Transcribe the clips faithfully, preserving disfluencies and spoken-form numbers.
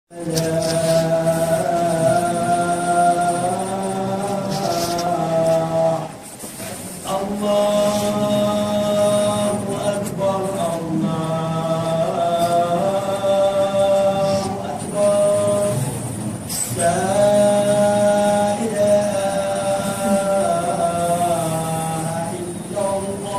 الله أكبر، الله أكبر. لا إله إلا الله.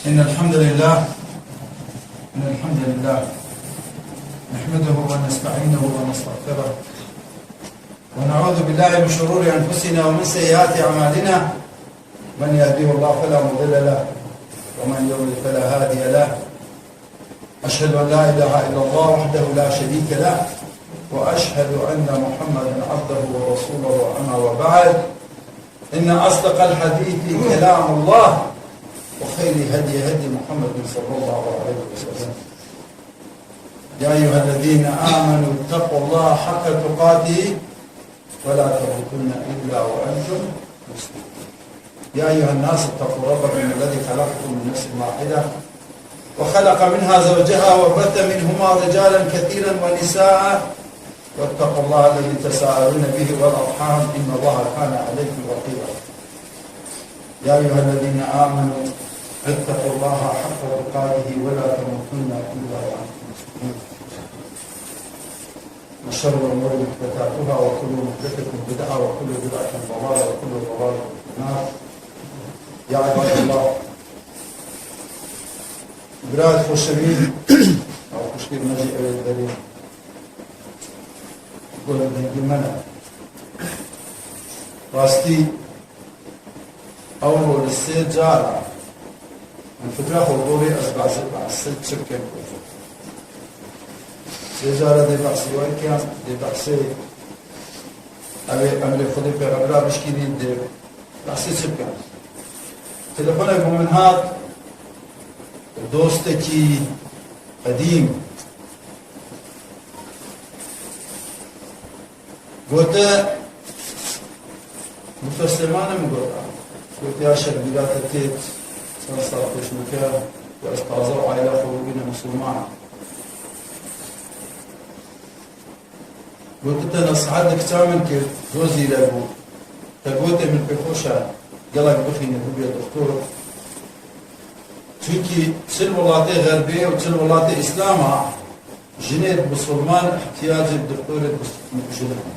إن الحمد لله، إن الحمد لله نحمده ونستعينه ونستغفره، ونعوذ بالله من شرور أنفسنا ومن سيئات أعمالنا. من يهده الله فلا مضل له، ومن يضلل فلا هادي له. أشهد أن لا إله إلا الله وحده لا شريك له، وأشهد أن محمدا عبده ورسوله. أما وبعد، إن أصدق الحديث كلام الله، وخير هدي هدي محمد صلى الله عليه وسلم. يا أيها الذين آمنوا اتقوا الله حق تقاته ولا تموتن إلا وأنتم مسلمون. يا أيها الناس اتقوا ربكم الذي خلقكم من نفس واحدة وخلق منها زوجها وبث منهما رجالا كثيرا ونساء واتقوا الله الذي تساءلون به والأرحام إن الله كان عليكم رقيبا. يا أيها الذين آمنوا اتقوا الله حق تقاته ولا تموتن إلا وأنتم مسلمون. وشر الأمور محدثاتها وكل محدثة بدعة وكل بدعة ضلالة وكل ضلالة في النار. يا عباد الله، برات خوشوی، او خوشکی مجی اوید بری، گل دنگی منه. راستی، ئەوڕۆ لە سێ جارە من فکرە خۆ بۆ بێ ئەس بەعسێ بەعسێ چ بکەم. سێ جارە دێ بەعسی وای کەم، دێ بەعسێ ئەوێ ئەمرێ خودی پێغەمبرا بشکینین، دێ بەعسێ چ بکەم. تەلەفۆنێک بۆ من هات، دۆستێکی قەدیم، گوتە، گوتە سلێمانە، من گوتە، گوتە یا شەرگیراتە تێت، چەند ساڵ پێش مکە، و ئەس تازە و عایلە خۆ ببینە مسلمان. گوتە نەسیحەت لە کچا من کرد، زۆر زیرەک بوو. تە گوتێ من پێ خۆشە گەڵک بخینێ ببێ دکتۆر. چونکی چل وڵاتێ غەربێ و چل وڵاتێ ئیسلاما ژنێک بسڵمان احتیاجێ دکتۆرێک بس-، ژن هەن.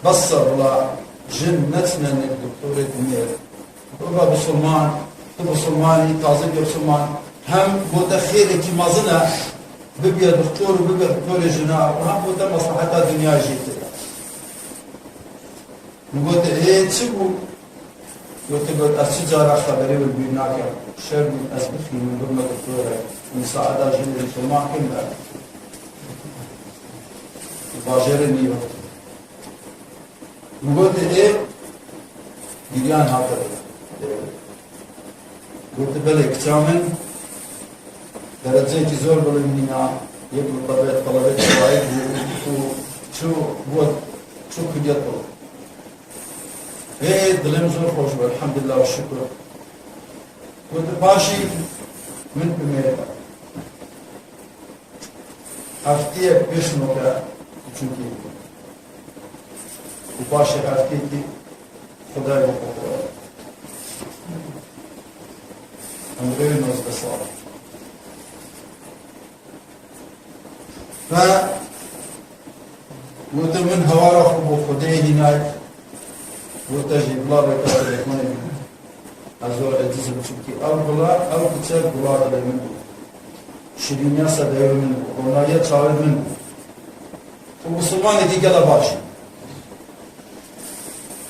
بەسە وڵا ژن نەچنە نێک دکتۆرێک نێر. ببە بسڵمان، تو بسڵمانی، تازە بێ بسڵمان، هەم بۆتە خێرێکی مەزنە ببیە دکتۆر و ببیە دکتۆرێ ژنا و هەم بۆتە مەسلحەتا دنیا ژێتێ. من گوتە، ئێ، چ بوو؟ گوتە، گوت، ئەس چ جارا خەبەرێ وە بیر ناکەم. شەر بوو، ئەس بخینم، ببمە دکتۆرە. مساعدا ژنێ مسلمان کەم بە. باژێرە نیوە. من گوتە، ئێ، گریان هاتە. گوتە، بەلێ، کچا من دەرەجەیەکی زۆر بڵند هینا، یەک لە تەبێت تەڵەبێت شوایە بوو و چوو بووە، چوو کلیەت بوو. هێ، دڵێم زۆر خۆش بوو، الحمدلله و شکر. گوتە، پاشی من بمێرم. هەفتەیەک پێش مکە، چونکی و پاشی هەفتەیەکی خودای بۆ خۆ. ئەمرێ نۆزدە ساڵ. و گوتە من هەوارا خۆ بۆ خودێ هینای، گوتە ژی بڵا بێتە تەلەفۆنێ بی. ئەز زۆر عەجیزم، چونکی ئەو گوڵە، ئەو کچە گوڵا دڵێ من بوو. شیرینیا سەدەوێ من بوو. ڕۆناییە چاوێ من بوو. و مسلمانێکی گەلە باشی.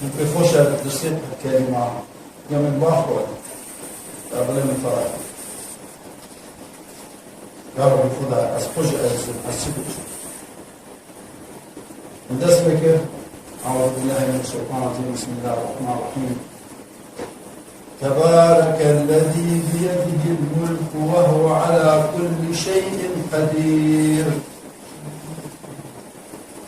من پێ خۆشە دەستێت کەلیما، یا من باخۆ، یا بڵێ من فەرح. یا ڕەبی خودا، ئەس خۆش ئەزم، ئەس چ بچم؟ من دەست پێ کرد، أعوذ بالله من الشيطان الرجيم. بسم الله الرحمن الرحيم. تبارك الذي بيده الملك وهو على كل شيء قدير.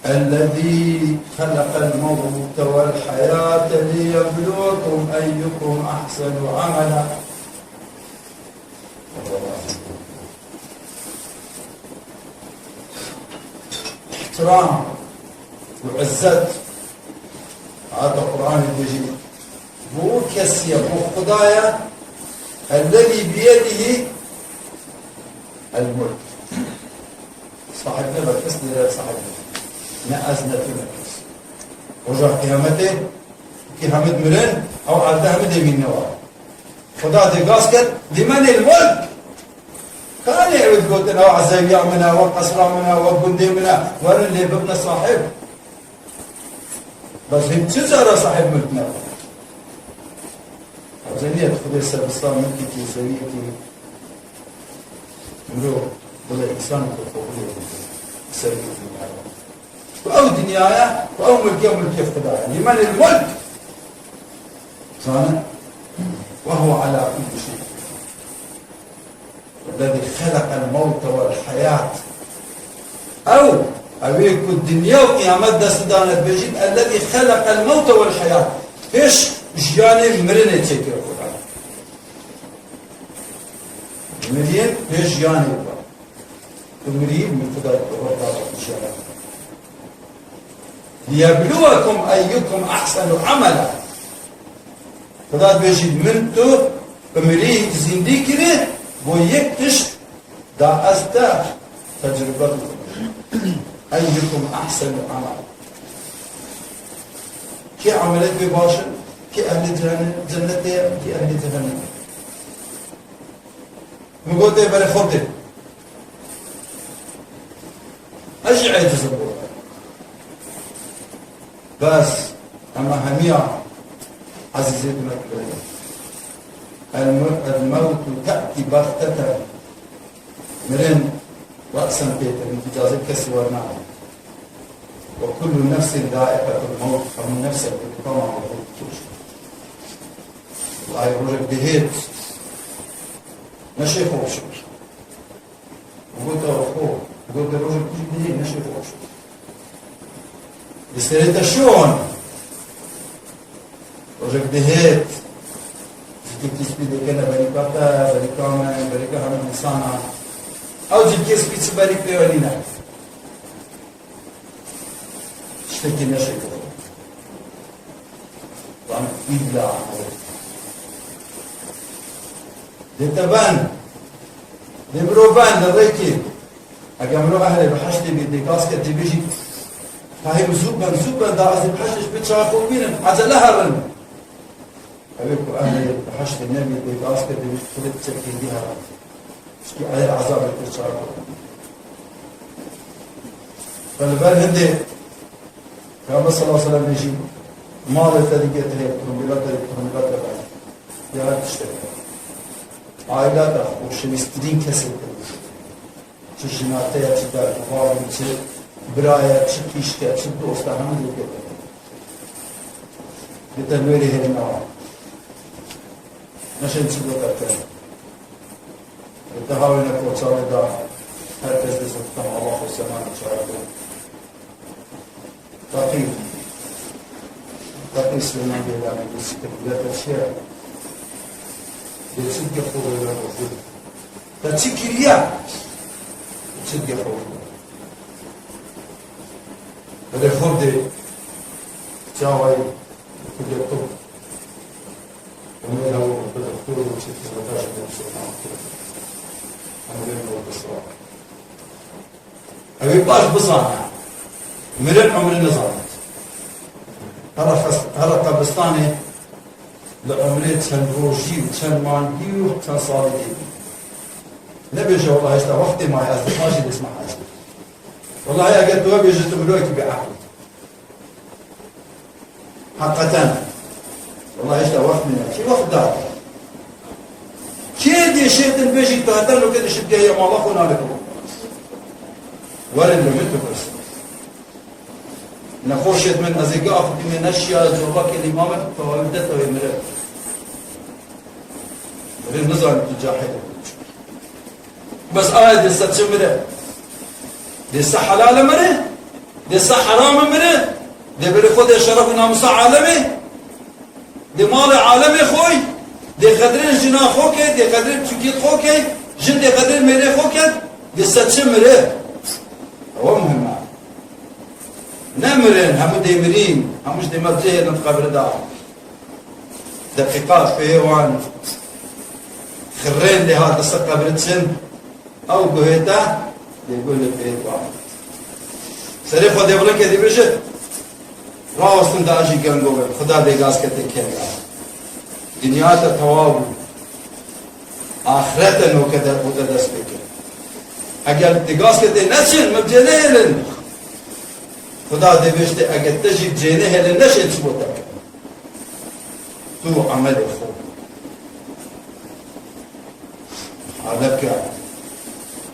الذي خلق الموت والحياة ليبلوكم أيكم أحسن عملا. Îhtiram û izzet, heta Qur'anê dibêjî, bo kesî ye, bo Xuda ye, ellezî biyedihî el-mulk. Sahib ne be kes, lê sahib ne. Ne ez, ne tu, ne kes. Roja Qiyametê, ki hemid mirin, ew erde hemidê mînne wa. Xuda dê gas ket, "Limenil mulk?" Kanê ew digotin, "Ew ezewiya min e, ew qesra min e, ew gundê min e, werin lê bibne sahib." Bes hîn çi cara sahib mulk ne? Ew zeniye Xudê ser bistan mulkekî, zewiyekî, mirov bile însan ku qebûlê bike, zewiyekî ne. Ku ew dinyaya, ku ew mulke, mulkê Xuda ye. Limenil mulk? Zane? Ve huve ala kulli şey. Ellezî xeleqel mewte vel heyat. Ew, ew ê ku dinya û qiyamet destî dane, dibêjît, ellezî xeleqel mewte vel heyat. Pêş jiyanê mirinê çêkir Xuda. Miriyên pêş jiyanê bû. Tu mirî, min Xuda bi xwe da jiyana. Liyebluwekum eyyukum ehsenu amela. Xuda dibêjî, min tu bi mirî zindî kirî, bo yek tişt da ez te tecrube bikim. Eyyukum ehsenu amela. Kê emelek pê baş in, kê ehlê cehene-, cennetê ye, kê ehlê cehennemê. Min got, "Ê berê Xwedê, ez jî eciz im." Bes, ema hemiya ezîzê dime kirin. El-, el-mewtu te'tî baxteten. Mirin re'sen pê tê, îcazê kesî wernayê. Ve kullu nefsin zaiqetul mewt, hemû nefsek bi tamam mewt dikuje. Ay rojek dihêt, neşê xwe bişopî. Û gote xwe, gote rojek jî dihê, neşê xwe bişopî. Li serê te şon. Rojek dihêt, cilkî spî dikene berîka te, berîka me, berîka hemû însanan. Ew cilkê spî çi berîk pê we nîne? Tiştekî neşêkirî. Van îlla emelê. Dê te ben. Dê biro ben li rêkê. Eger mirov ehlê biheştê bî, dê gas ke dê bêjî, "Tahî zû ben, zû ben, da ez ê biheştê ji pê çawa xwe bibînim, ecele herin." Ew ê ku ehlê biheştê nebî, dê gas ke dê bêjî, "Xwedê çekî dî herin." Çikî eyer ezabê pê çawa xwe bibînim. Ve li ber hindê Peygamber sallallahu aleyhi ve sellem bêjî, "Malê te dike te hê, otomobîla te dike otomobîla te ben." Ya her tiştek. Aîla te, xweşewîstirîn kesê te. Çi jina te ye, çi berxwebavin, çi bira ye, çi qîşk e, çi dost e, hemû dike te. Dike te nûrê hêrîna wan. Neşên çi gote te. Te hawêne koçalê da, her kes dê zikta mala xwe seman çawa. Feqîr. Feqîr Silêman Geylanî dê çi kir? Dê te çi ye? Dê çi dike xwe wêne xwe? Te çi kiriye? Çi dike xwe wêne? Belê xwe dê çawayî kulê tib. Umê hew bi doktor û çi xizmeta ji bo Silêman kir. Em rê bi wê bisra. Ew ê baş bizane. Mirin umrê nizanit. Here xes-, here qebristanê li umrê çend rojî û çend mangî û çend salî dê bî. Nebêje, "Wela hêşta wextê maye, ez di paşê dê sima ez." Wela eger tu wê bêjî, tu mirovekî bêeqil î. Heqeten. Wela hêşta wext min e. Kî wext da? Kê dê şêtin bêjî tu heta nokê dê şit gehê mala xwe nalê xwe? Werin li min tu pirs. Nexweşêt min, ez ê gava xwe bîme neşiya, ez cewabekê lê mame, tewayî de tewê mire. Mire nizanî tu cahil. Bes aya dê se çi mire? Dê se helal e mire? Dê se heram e mire? Dê berê xwe dê şeref û namusa alemê? Dê malê alemê xwe, dê qedrê jina xwe ke, dê qedrê çûkê xwe ke, jin dê qedrê mêrê xwe ke, dê se çi mire? Ewa muhim e. Ne mirin, hemû dê mirîn, hemû ji dê me cihê li qebri da. Deqîqa pê wan xirrên lê hate ser qebri çin. Ew guhê te, dê guh li pê wan. Serê xwe dê bilind ke dê bêje, rawestin da jî gengo be, Xuda dê gaz kete kêmda. Dinya te tewa bû. Axirete noke de, û te dest pê kir. Eger dê gaz kete neçin, min cê nehêlin. Xuda dê bêjte, eger te jî cê nehêlin, neşê çi bo te. Tu emelê xwe. Adeke,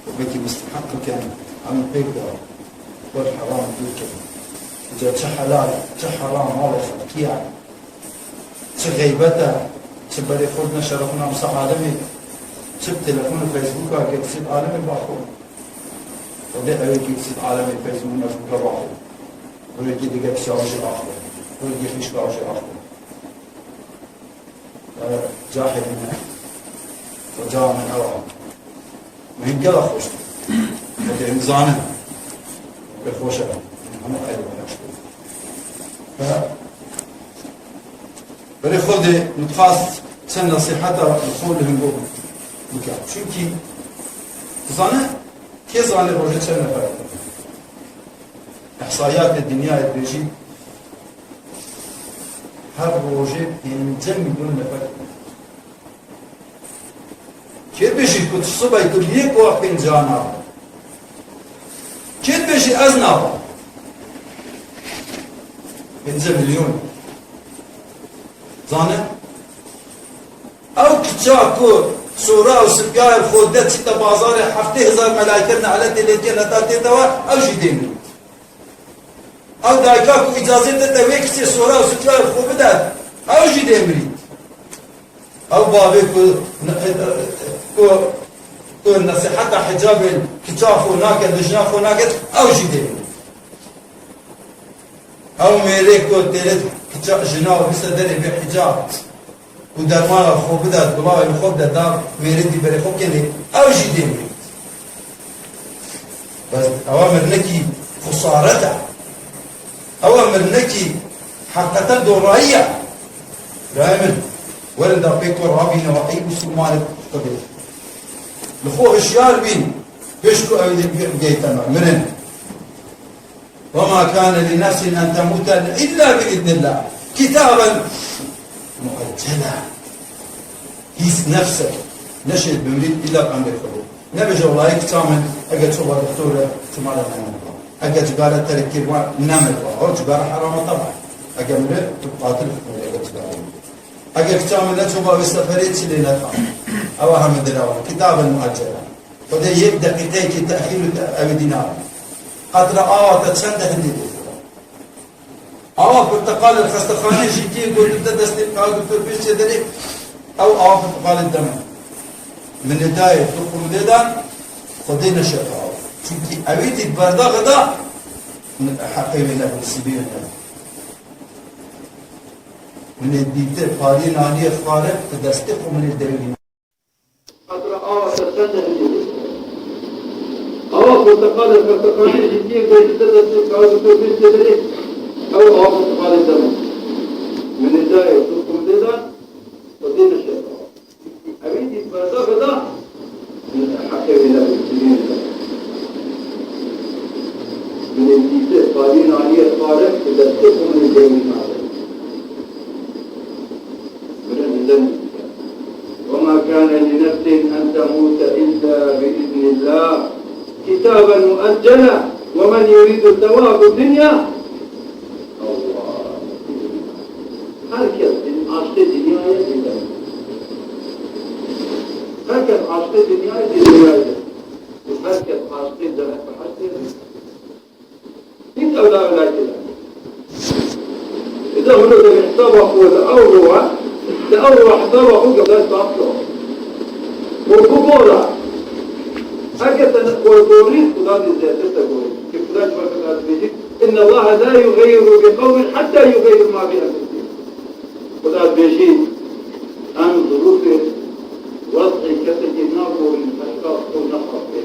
û belkî musteheq bikin, em pêk de xwe heram dûr kin. Ca çi helal, çi heram mala xelkî ye, çi xeybet e, çi berê xwe dine şeref û namusa alemê, çi bi telefon û Facebooka girtî alemê baxwe. Xwedê ew yekî girtî alemê Facebooka baxwe. Ew yekî dige pişawa jî baxwe. Ew yekî xîşka jî baxwe. Cahê min e. Xweca min ew e. Min gelek xweş dî. Xwedê min zanin. Pê xweş e. Hemû xeyr û xweş dî. Berê xwe dê min dixwast çend nesîheta li xwe li hingo bikim. Çunkî dizane, kê zane rojê çend nefer e? Îhsaiyatê dinyayê dibêjî, her rojê pêncî milyon nefer. Kê dibêjî ku tu sibê tu lê ku pêncî nabî? Kê dibêjî ez nabim? Pêncî milyon. Zane? Ew kiça ku sora û sipiyayê xwe de çîte bazarê heftê hezar melaîke neletê lê tê leta tê de we, ew jî dê mirît. Ew dayika ku îcazê dide wê kiçê sora û sipiyayê xwe bide, ew jî dê mirît. Ew bavê ku, ku, ku nesîheta hicabê kiça xwe nake, dijna xwe nake, ew jî dê mirît. Ew mêrê ku têrê kiça jina û biste derê bê hicab û dermana xwe bide, gulavê li xwe bide, da mêrê dî berê xwe kenê, ew jî dê mirît. Bes ewa mirinekî xusaret e. Ewa mirinekî heqeten dorayî ye. Birayê min, werin da pêk we rabîne we ey Musulmanê Xwedê. Li xwe hişyar bîn, pêş ku ew dê bigeyte me, mirin. وما كان لنفس أن تموت إلا بإذن الله كتابا مؤجلا. Hîç nefsek neşêt bimrît îlla bi emrê Xwedê. Nebêje, wela yê kiça min, ege çû ba doktor e, çima re nemir ba. Ege cigare terk kir ba, nemir ba. O cigare heram e teba. Ege mire, tu qatil hukmê ege cigare mire. Ege kiça min neçû ba wê seferê çi lê neka. Ewa heme dirawa. Kitaben mueccela. Xwedê yek deqîqeyekî tehîr û te-, ew dî nabe. Qetre awa te çend e hindî dê. Awa porteqalê li xestexaneyê jî kê gotin te destê ka doktor pêş çê derê, ew awa porteqalê deme. Min ê dayê, tu qumdê dan, Xwedê neşe awa. Çunkî ewî dît berdaxê da, min heqê wê ne, sîbê wê ne. Min ê dîte pariyê naniyê xare, tu destê xwe min ê dewî. Qatra awa te çend e hindî dê. Awa porteqalê, porteqalê hindiyê gotin te destê ka doktor pêş çê derê, ew awa porteqalê deme. Min ê dayê, tu qumdê dan, Xwedê neşe awa. Ewî dît berdaxê da, heqê wê nebû, dilê wê nebû. Min ê dîtê, pariyê naniyê xwarin, bi destê xwe min ê dewî nabe. Min ê hinde dît. وما كان لنفس أن تموت إلا بإذن الله كتابا مؤجلا ومن يرد ثواب الدنيا Allah. Her kes din aştê dinyayê dide. Her kes aştê dinyayê dide. Her kes aştê cennet ve her şey. Hiç evla evla kêle. Te hûn de hesaba xwe li ew rowa, li ew rowa hesaba xwe gele saf ke. Û bibora. Eger te xwe borî, Xuda dê zêdetir te borî. Ki Xuda ji we re dibêjî, "Inna Allaha la yughayyiru bi qawmin hatta yughayyiru ma bi anfusihim." Xuda dibêjî, em zirûfê wez'ê kesekî naborîn heta xwe nexwe pê.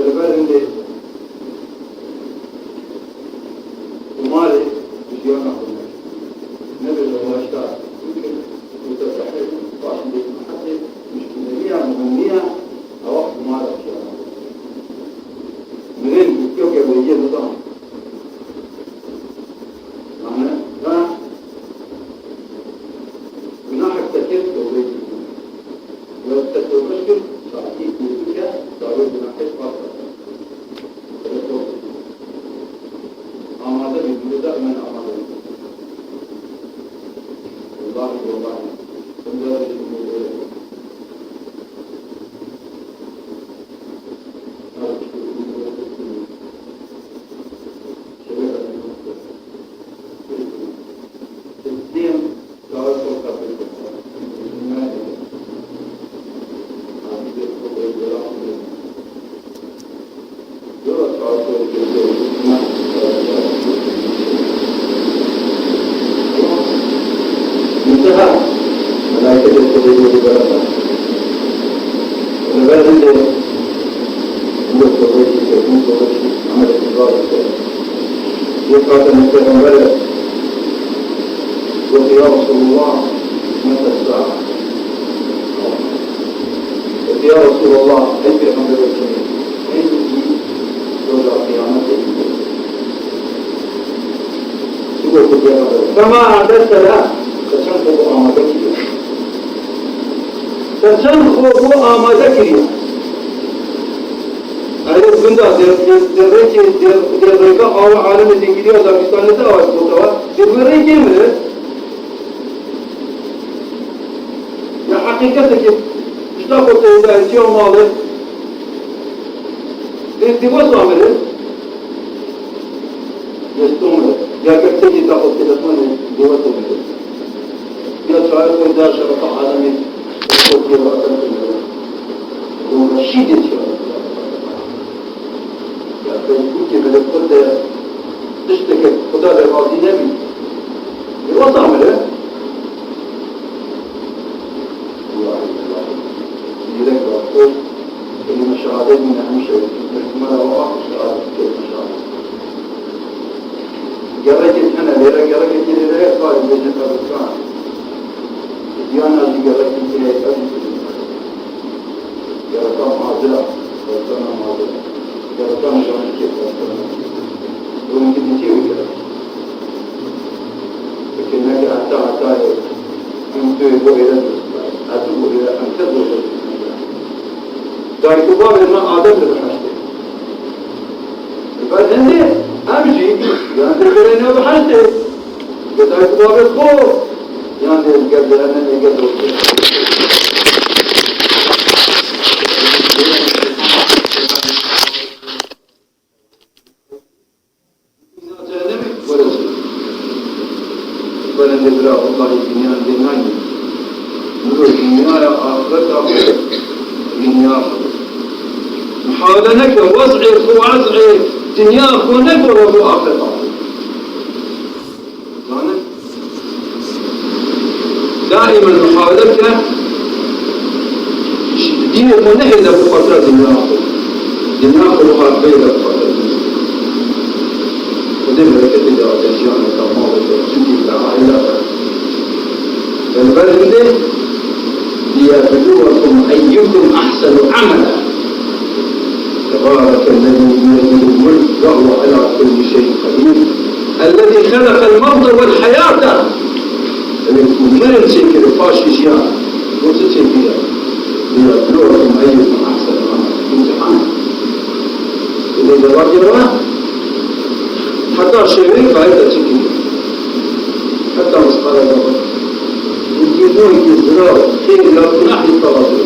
Li ber hindê Qumarê jiyana xwe nebe. Nebêje wahşta bikin û te zehmet paşî dê heqê muşkîleniya muhimiya ewa qumara jiyana xwe. Mirên ku kewke bêjê nidan. Yani, na gunahek te kir, tewbeyê kir. Wek te tewbe kir, saetî ku bike, dawê gunahê spas dike. Amade bî, dûre daîmen amade bî. Wellahî, wellahî. Hemdû Yê hatin pêxemberê, gote, "Ya Resulallah, mete sa'a?" Gote, "Ya Resulallah, ey pêxemberê, hingî roja qiyametê?" Çi gote pêxemberê? "Fema a'dedte leha?" Te çend xwe bo amade kiriye? Te çend xwe bo amade kiriye? Erê, gunda dê, dê, dê rêkê, dê, dê rêka awa alemê dêgiriya Dagistanê de awa gotawa, dê wê rêkê mire. Ya heqîqetekê pişta xwe teyda etiya malê, dê, dê wesa mire. Dê to mire. Ya gerçekî ta xwe telefonê, dê wesa mire. Ya çawa xwe da şerefa alemê, xwe tê wasa mire. Û reşîdê çi? Ya Facebookê belê xwe de tişteke Xuda de razî nebî. Dê wasa mire. Wallahî, wallahî. Gerek var. O kelime şehadet yine hemşe. Hikmana o ah şehadet, kelime şehadet. Gerekê hene, lêre gerekê lêre ye, karê bêje qebirkan. Diyana jî gerekê lêre ye, ev jî kelime. Gereka mazira, xelkana mazira. Gereka nizanikê xelkana. Wê hingî dîtiyê wî gerek. Peki neke heta heta ye. Em tu yê bo êre, ez tu bo êre, em kes bo êre. Dayik û bavê me Adem li biheştê. Li ber hindê em jî yan dê berê ne biheştê. Bi dayik û bavê xwe yan dê li gel cehennemê gel dozê. Cehennemê were çi? Berendê bira Allahî dinya dê nayê. Miro dinya ya axireta xwe dinya xwe. Muhawele neke wez'ê xwe, wez'ê dinya xwe negore bo axireta xwe. Zanin? Daîmen muhawele bike, ji dînê xwe nehêle bo xatir dinya xwe. Dinya xwe bixwe bêle bo xatir dinya. Xwedê bereketê de ate jiyanê te, malê te, çûkê te, aîla te. Li ber hindê, "Liyebluwekum eyyukum ahsenu amela." تبارك الذي بيده الملك وهو على كل شيء قدير. الذي خلق الموت والحياة. Ew ê ku mirin çêkiriye, paşî jiyan. Bo çi çêkiriye? "Liyebluwekum eyyukum ahsenu amela." Îmtihan. Wê cevabê we heta şevê kayê te çi kiriye? Heta misqala zerre. Hingî bo hingî zira xêr ya gunah li te razî.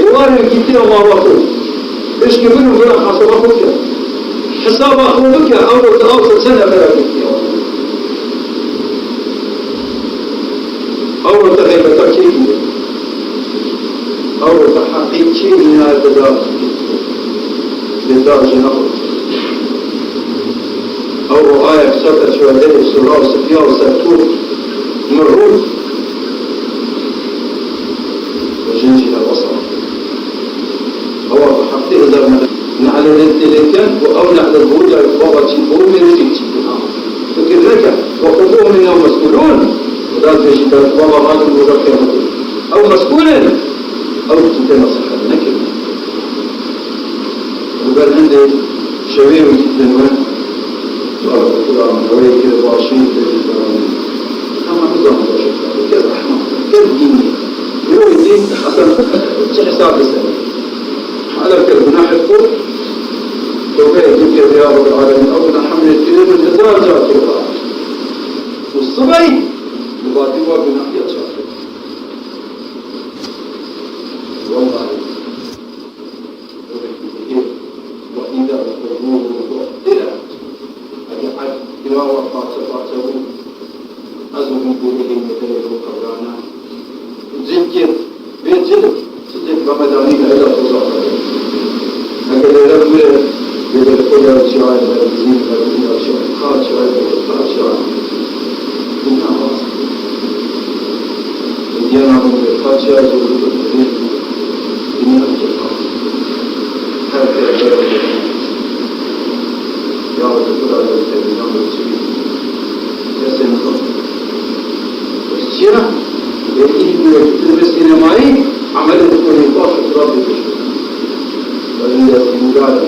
Êvarê wekî tê mala xwe. Pişkê min û vira hesaba xwe bike. Hesaba xwe bike, ewro te awsa çend nefera girtiye? Ewro te xeybeta kê kiriye? Ewro te heqê kê înaye te da? Lê da jina xwe. Ewro aya kisa te çûye derê sora û sipiya û sertûr mirû. Jin jî ne wesa. Ewa bi heftê hezar nehle nehlê lê tê lê ken û ew nehle bo carek baba çî bo mêrê jî çî kir. Fikir neke. Weqûfûhum innehum mes'ûlûn. Xuda dibêjî ber baba hatin roja qiyametê. Ew mes'ûl in. Ew tu tê nesihet nekirine. Li ber hindê şevê wekî dibên we. Xwedê Xweda me wê kir başî, pêşî zaranî. Hema nizanin baş e. Kes rehma, kes dîn. Yo dîn, Hasan, çi hesab li ser. Hala kes gunahê xwe, tewbeyê dîn kir, ya Rabbel Alemin, ew gunah hemlê kiriye min hezar car tewbe. Û sibey, li batî wa gunahiya çar. Wellahî. وإذا القبور بعثرت. Eger erd girawa parçe parçe bû, ez û hûn bû êlî mêterê bo qebrana. Cil kir, bê cil, çiçek Remedanî ne, ela toza xwe. Eger êre bûye, bê de xwe ya çiyayê, berdizî, berdizî ya çiyayê, ka çiyayê, ka çiyayê. Dinya rast. Dinya nabin bê ka çiyayê, zor bû, bê dinya bê. Her tevgere ya Rabbi, Xwedayê, tevgera min çi bî? Kesê nizam. Çiya? Yekî bû, yekî tu dibê sînemayî, emelê dikonî baş û xirab dibêjî. Wezî ya sîngar e.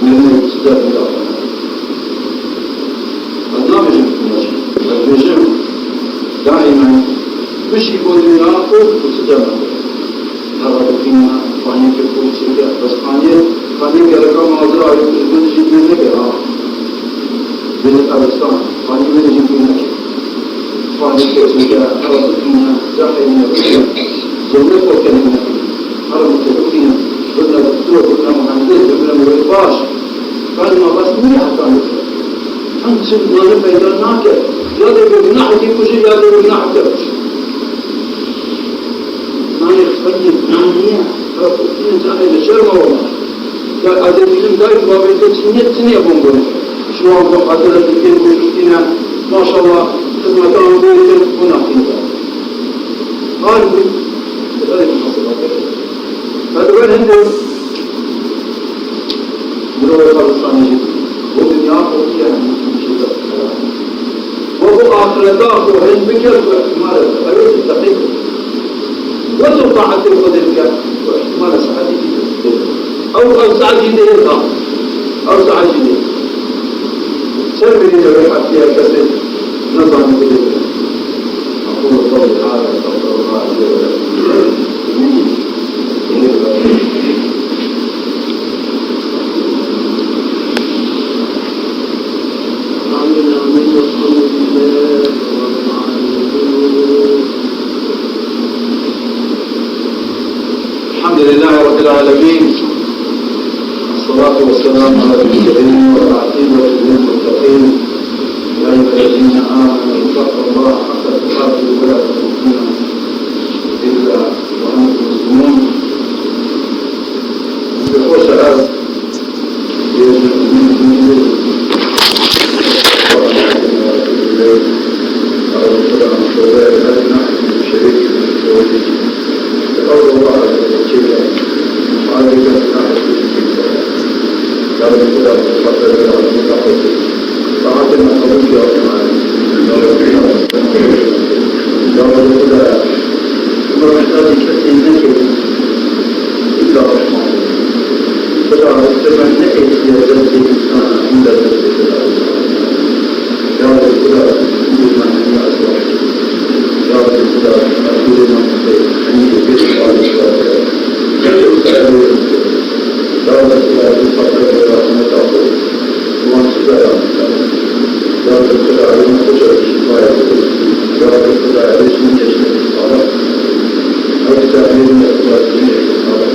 Mirinê çi der bû ya xwe? Ez nabêjim tu neçî. Ez dibêjim, daîmen bijî bo dinya xwe û çi der nexwe. Hera dixwîne, xaniyeke xwe çêke, bes xaniyê, xaniyê gereka mazira ayê tu ji min jî dûr neke ha. Bêne qebristan, xaniyê min jî dûr neke. Xaniyeke çêke, hera dixwîne, cehê min neke. Zolmê xwe kenê min neke. Hera min te bixwîne, bibine doktor, bibine muhendis, bibine mirov baş. Xanima bes nîye heta nike. Em çi mane peyda nake. Ya dê bi gunahekî kuje, ya dê bi gunaheke kuje. Nanê xwendê nan niye. Rafirtîne cahê li şerma wema. Ya ez ê bînim dayik babê te çi niye, çi niye bon bon. Şu an bu hatire dikê bu şuştîne. Maşallah, xizmetan bu yeter, bu nafîne. Hal bu. Dikkat edin, hasıl. Hadi ben hem de Mirov qebiristanê jî bû. Bo dinya xwe bike, hemû tiştê dest xwe. We bo axireta xwe hêj bike, ku ihtimale bi xewê tu teqî kir. We tu taetê Xwedê bike, ku ihtimale saetê dî tu bê. Ew, ew saet jî dê ha. Ew saet jî dê. Çend birîne wê heftiye kesê nezanî bidê. أقول قولي هذا، أستغفر الله لي ولكم. الحمد لله رب العالمين. الصلاة والسلام على المرسلين والعاقبة للمتقين. يا أيها الذين آمنوا اتقوا الله حق تقاته ولا تموتن إلا وأنتم مسلمون. Bi xweş e ez Xweda, tu me neêtiye destê însana, hîn de destê Xweda. Ya Reb, Xweda, tu dûrê me hemî ez baş. Ya Reb, Xweda, tu me dûrê me bixê, hemî ê bê xalê Xweda bike. Ya Reb, Xweda, tu xatir rehmeta xwe. Wan çi zera min kene? Ya Reb Xwedayê min tu carî şîfayê bide. Ya Reb Xwedayê rêç min keşnekî salih. Ew dîsa bêrîne Xweda dînekî salih.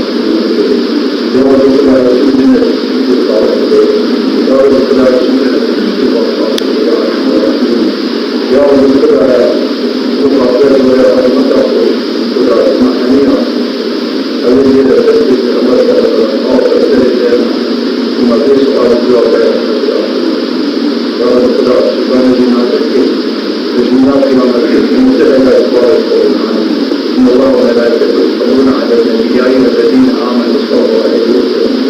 إن الله وملائكته يصلون على النبي، يا أيها الذين آمنوا صلوا عليه وسلموا.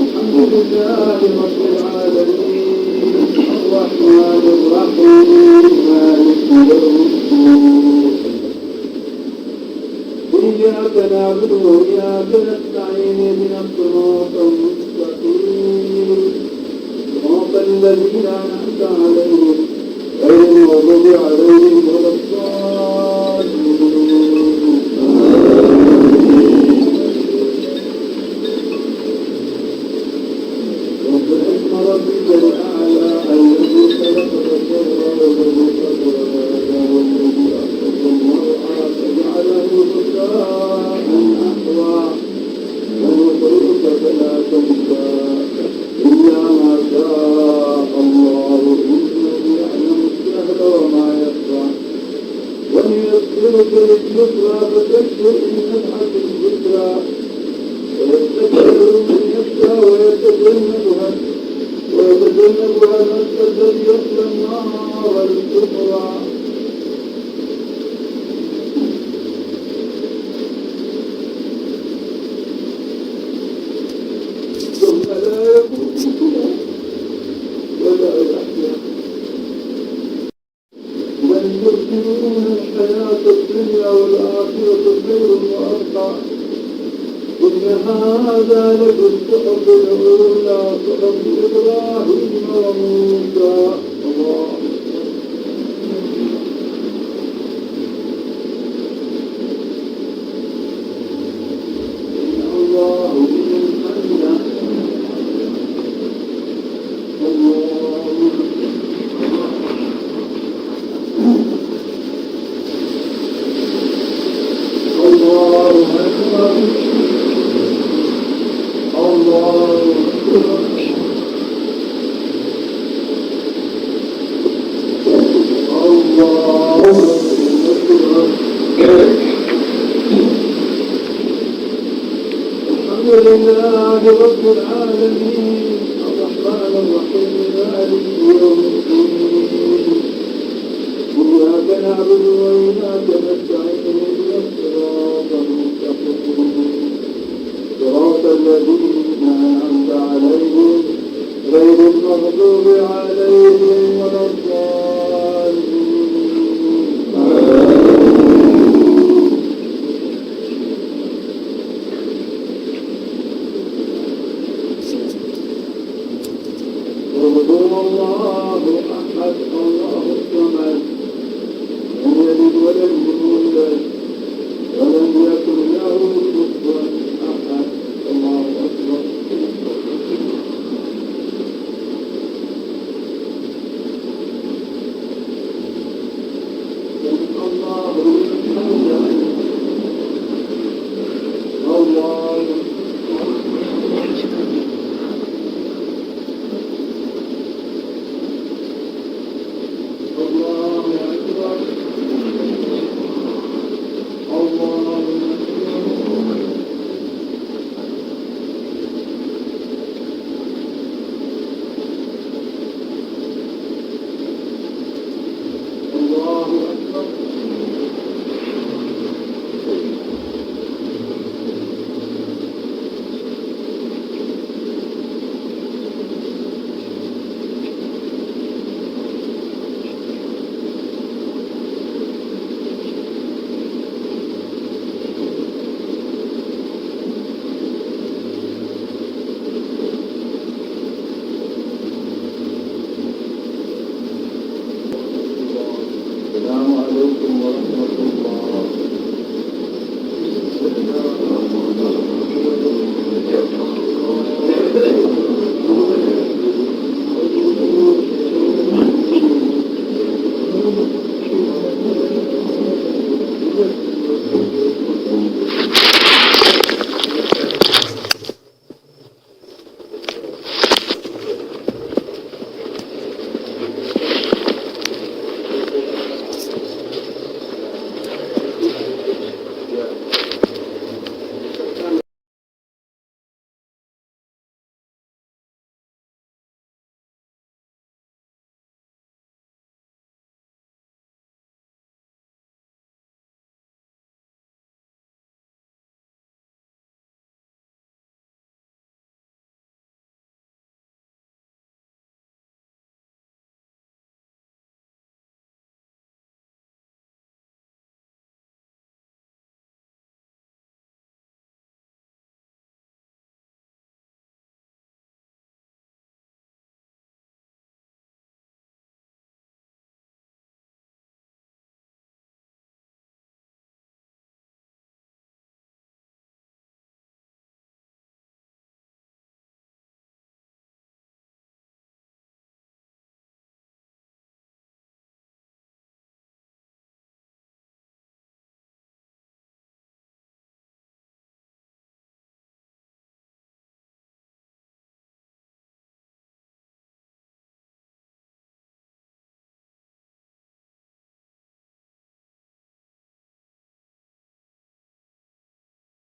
الحمد لله رب العالمين، الرحمن الرحيم، مالك يوم الدين. إياك نعبد وإياك نستعين، اهدنا الصراط المستقيم، صراط الذين أنعمت عليهم، غير المغضوب عليهم ولا الضالين. سبح اسم ربك الأعلى الذي خلق فسوى والذي قدر فهدى والذي أخرج المرعى فجعله غثاء أحوى. سنقرئك فلا تنسى إلا ما شاء الله إنه يعلم الجهر وما يخفى. ونيسرك لليسرى فذكر إن نفعت الذكرى سيذكر من يخشى ويتجنبها ويتجنبها الأشقى الذي يصلى النار الكبرى. ثم لا يموت فيها ولا يحيا. بل تؤثرون الحياة الدنيا والآخرة خير وأبقى. إن هذا لفي الصحف الأولى، صحف إبراهيم وموسى. الله أكبر. سمع الله لمن حمده. الله أكبر. الله أكبر. الله أكبر. الله أكبر. الحمد لله رب العالمين، الرحمن الرحيم، مالك يوم الدين. إياك نعبد وإياك نستعين، اهدنا الصراط المستقيم، صراط الذين أنعمت عليهم، غير المغضوب عليهم ولا الضالين. آمين. قل هو الله أحد، الله الصمد، لم يلد ولم